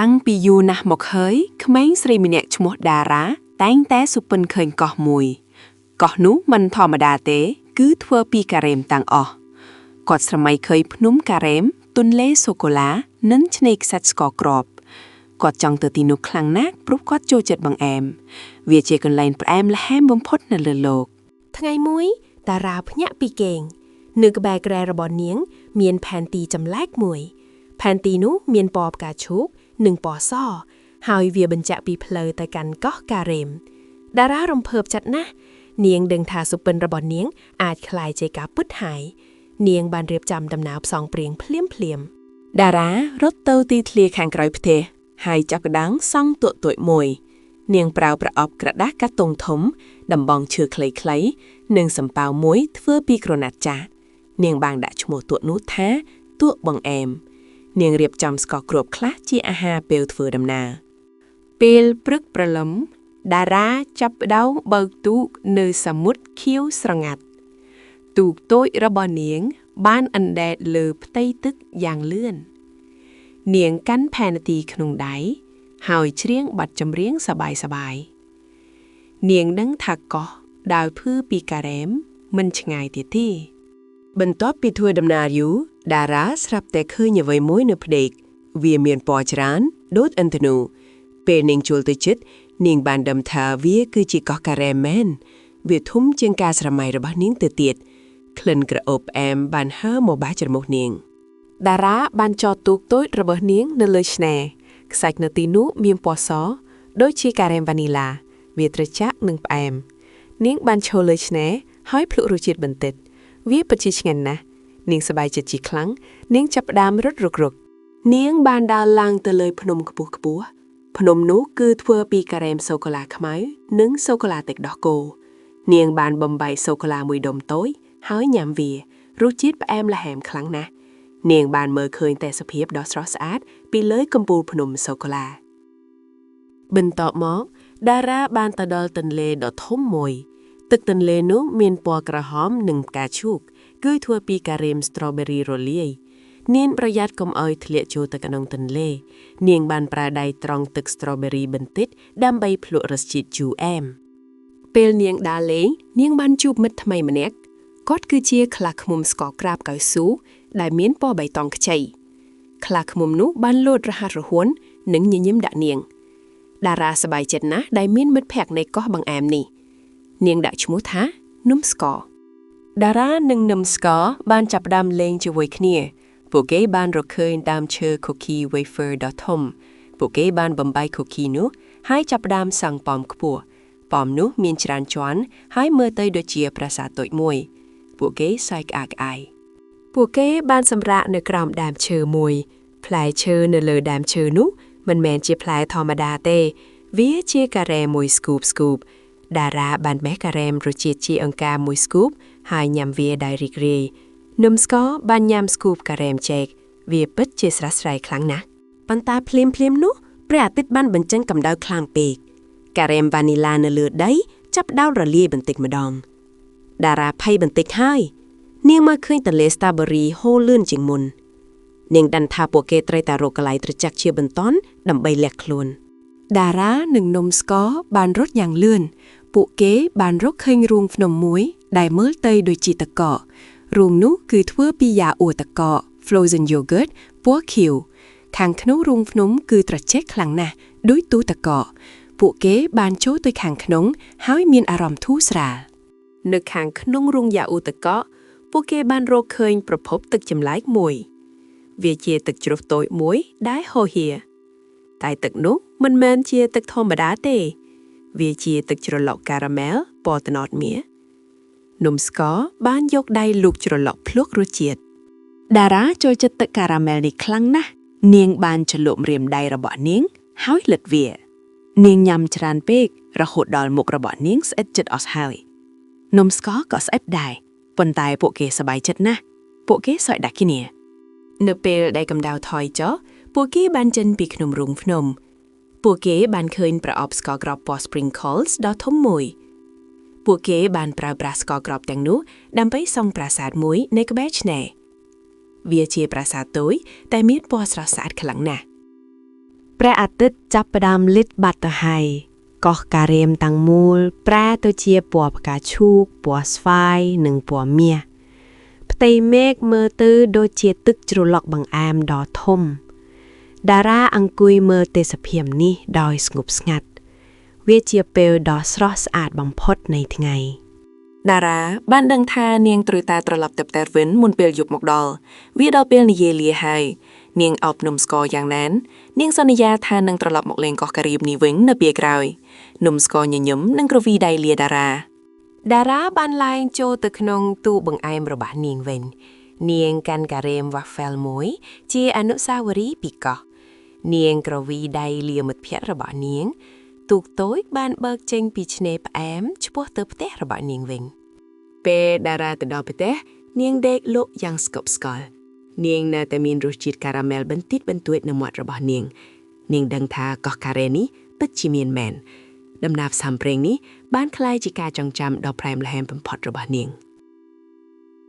តាំងពីយូរណាស់មកហើយក្មេងស្រីម្នាក់ឈ្មោះតារាតែងតែសុបិនឃើញកោះមួយកោះនោះមិនធម្មតាទេ គឺធ្វើពីការ៉េមទាំងអស់គាត់ស្រមៃឃើញភ្នំការ៉េមទន្លេសូកូឡានិងឆ្នេរខ្សាច់ស្ករគ្រាប់គាត់ចង់ទៅទីនោះខ្លាំងណាស់ព្រោះគាត់ចូលចិត្តបង្អែមវាជាកន្លែងផ្អែមល្ហែមបំផុតនៅលើលោក ថ្ងៃមួយតារាភ្ញាក់ពីគេងនៅក្បែរគ្រែរបស់នាង មានផែនទីចម្លែកមួយ ផែនទីនោះមានពណ៌ផ្កាឈូកនិងពណ៌ស ហើយវាបញ្ជាក់ពីផ្លូវទៅកាន់កោះការ៉េមតារារំភើបចិត្តណាស់នាងដឹងថាសុបិនរបស់នាងអាចក្លាយជាការពិតហើយនាងបានរៀបចំដំណើរផ្សងព្រេងភ្លាមភ្លាមៗ តារារត់ទៅទីធ្លាខាងក្រោយផ្ទះហើយចាប់ផ្ដើមសង់ទូកតូចមួយ នាងប្រើប្រអប់ក្រដាសកាតុងធំ ដំបងឈើខ្លីៗនិងសំប៉ាវមួយធ្វើពីក្រណាត់ចាស់នាងបានដាក់ឈ្មោះទូកនោះថាទូកបង្អែមនាងរៀបចំស្ករគ្រាប់ខ្លះជាអាហារពេលធ្វើដំណើរ ពេលព្រឹកព្រលឹមតារាចាប់ផ្ដើមបើកទូកនៅសមុទ្រខៀវស្រងាត់ ទូកតូចរបស់នាងបានអណ្ដែតលើផ្ទៃទឹកយ៉ាងលឿន នាងកាន់ផែនទីក្នុងដៃហើយច្រៀងបទចម្រៀងសប្បាយៗនាងដឹងថាកោះដែលធ្វើពីការ៉េមមិនឆ្ងាយទៀតទេ បន្ទាប់ពីធ្វើដំណើរយូរតារាស្រាប់តែឃើញអ្វីមួយនៅផ្ដេកវាមានពណ៌ច្រើនដូចឥន្ធនូពេលនាងជួលទៅជិតនាងបានដឹងថាវាគឺជាកោះការ៉េមមែនវាធំជាងការស្រមៃរបស់នាងទៅទៀតក្លិនក្រអូបផ្អែមបានហើរមកបាសច្រមុះនាង តារាបានចតទូកតូចរបស់នាងនៅលើឆ្នេរខ្សាច់នៅទីនោះមានពណ៌សដូចជាការ៉េមវ៉ានីឡាវាត្រជាក់និងផ្អែមនាងបានឈរលើឆ្នេរហើយភ្លក់រសជាតិបន្តិចវាពិតជាឆ្ងាញ់ណាស់នាងសប្បាយចិត្តជាខ្លាំងនាងចាប់ផ្ដើមរត់រុករក នាងបានដើរឡើងទៅលើភ្នំខ្ពស់ខ្ពស់ភ្នំនោះគឺធ្វើពីការ៉េមសូកូឡាខ្មៅនិងសូកូឡាទឹកដោះគោនាងបានបំបែកសូកូឡាមួយដុំតូចហើយញ៉ាំវារសជាតិផ្អែមល្ហែមខ្លាំងណាស់នាងបានមើលឃើញតែសភាពដ៏ស្រស់ស្អាតពីលើកំពូលភ្នំសូកូឡា បន្ទាប់មកតារាបានទៅដល់ទន្លេដ៏ធំមួយ ទឹកទន្លេនោះមានពណ៌ក្រហមនិងផ្កាឈូកគឺធ្វើពីការ៉េមស្ទ្រូបេរីរលាយនាងប្រយ័ត្នកុំឲ្យធ្លាក់ចូលទៅក្នុងទន្លេ នាងបានប្រើដៃត្រង់ទឹកស្ទ្រូបេរីបន្តិចដើម្បីភ្លក្សរសជាតិជូរអែម ពេលនាងដើរលេងនាងបានជួបមិត្តថ្មីម្នាក់គាត់គឺជាខ្លាឃ្មុំស្ករក្រាបកៅស៊ូដែលមានពណ៌បៃតងខ្ចីខ្លាឃ្មុំនោះបានលោតរហ័សរហួននិងញញឹមដាក់នាងតារាសប្បាយចិត្តណាស់ដែលមានមិត្តភក្តិនៃកោះបង្អែមនេះនាងដាក់ឈ្មោះថានំស្ករ តារានិងនឹមស្ករបានចាប់ផ្ដើមលេងជាមួយគ្នា ពួកគេបានរកឃើញដើមឈើ cookie wafer ដ៏ធំ ពួកគេបានបំបែក cookie នោះហើយចាប់ផ្ដើមសង់ប៉មខ្ពស់ប៉មនោះមានច្រើនជាន់ហើយមើលទៅដូចជាប្រាសាទតូចមួយ ពួកគេសើចក្អាកក្អាយ ពួកគេបានសម្រាកនៅក្រោមដើមឈើមួយ ផ្លែឈើនៅលើដើមឈើនោះមិនមែនជាផ្លែធម្មតាទេ វាជាការ៉េមមួយ scoop scoop តារាបានបេះការ៉េមរសជាតិជាអង្ការមួយ scoop ហើយញ៉ាំវាដោយរីករាយនំស្ករបានញ៉ាំ scoop ការ៉េមចេកវាពិតជាស្រស់ស្រាយខ្លាំងណាស់ ប៉ុន្តែភ្លាមភ្លាមៗនោះព្រះអាទិត្យបានបញ្ចេញកម្ដៅខ្លាំងពេកការ៉េមវ៉ានីឡានៅលើដីចាប់ផ្ដើមរលាយបន្តិចម្ដងតារាភ័យបន្តិចហើយនាងមើលឃើញទន្លេស្ទ្រូបេរីហូរលឿនជាងមុននាងដឹងថាពួកគេត្រូវតែរកកន្លែងត្រជាក់ជាបន្ទាន់ដើម្បីលាក់ខ្លួន តារានិងនំស្ករបានរត់យ៉ាងលឿន ពួកគេបានរកឃើញរូងភ្នំមួយ ដែលមើលទៅដូចជាទឹកកករូងនោះគឺធ្វើពីយ៉ាអ៊ូទឹកកក frozen yogurt ពណ៌ខៀវខាងក្នុងរូងភ្នំគឺត្រជាក់ខ្លាំងណាស់ដូចទូទឹកកកពួកគេបានចូលទៅខាងក្នុង ហើយមានអារម្មណ៍ធូរស្រាលនៅខាងក្នុងរូងយ៉ាអ៊ូទឹកកកពួកគេបានរកឃើញប្រភពទឹកចម្លែកមួយ វាជាទឹកជ្រោះតូចមួយដែលហូរហៀរ តែទឹកនោះមិនមែនជាទឹកធម្មតាទេ វាជាទឹកជ្រលក់ការ៉ាមែលពណ៌ត្នោតមាសនំស្ករបានយកដៃលូកជ្រលក់ភ្លក់រសជាតិ តារាចូលចិត្តទឹកការ៉ាមែលនេះខ្លាំងណាស់នាងបានជ្រលក់ម្រាមដៃរបស់នាង ហើយលិតវា នាងញ៉ាំច្រើនពេករហូតដល់មុខរបស់នាងស្អិតចិត្តអស់ហើយនំស្ករក៏ស្អិតដែរប៉ុន្តែពួកគេសប្បាយចិត្តណាស់ពួកគេសើចដាក់គ្នា នៅពេលដែលកម្ដៅថយចុះពួកគេបានចេញពីក្នុងរូងភ្នំ ពួកគេបានឃើញប្រអប់ស្ករគ្រាប់ពណ៌ sprinkles ដ៏ធំមួយ ពួកគេបានប្រើប្រាស់ស្ករគ្រាប់ទាំងនោះដើម្បីសង់ប្រាសាទមួយនៅក្បែរឆ្នេរវាជាប្រាសាទតូចតែមានពណ៌ស្រស់ស្អាតខ្លាំងណាស់ ព្រះអាទិត្យចាប់ផ្ដើមលិចបាត់ទៅហើយកោះការ៉េមទាំងមូល ប្រែទៅជាពណ៌ផ្កាឈូកពណ៌ស្វាយនិងពណ៌មាសផ្ទៃមេឃមើលទៅដូចជាទឹកជ្រលក់បង្អែមដ៏ធំ តារាអង្គុយមើលទេសភាពនេះដោយស្ងប់ស្ងាត់ វាជាពេលដ៏ស្រស់ស្អាតបំផុតនៃថ្ងៃ តារាបានដឹងថានាងត្រូវតែត្រឡប់ទៅផ្ទះវិញមុនពេលយប់មកដល់វាដល់ពេលនិយាយលាហើយនាងអោបនំស្ករយ៉ាងណែននាងសន្យាថានឹងត្រឡប់មកលេងកោះការ៉ីបនេះវិញនៅពេលក្រោយនំស្ករញញឹមនិងក្រវីដៃលាតារា តារាបានឡើងចូលទៅក្នុងទូបង្អែមរបស់នាងវិញ នាងកាន់ការ៉េមវ៉ាហ្វែលមួយ ជាអនុស្សាវរីយ៍ពីកោះ នាងក្រវីដៃលាមិត្តភ័ក្តិរបស់នាង ទូកតូចបានបើកចេញពីឆ្នេរផ្អែមឆ្ពោះទៅផ្ទះរបស់នាងវិញ ពេលតារាទៅដល់ផ្ទះនាងដេកលក់យ៉ាងស្កប់ស្កល់នាងនៅតែមានរសជាតិការ៉ាមែលបន្តិចបន្តួចនៅមាត់របស់នាង នាងដឹងថាកោះការ៉េនេះពិតជាមានមែនដំណាប់សាំប្រេងនេះបានក្លាយជាការចងចាំដ៏ផ្អែមល្ហែមបំផុតរបស់នាង។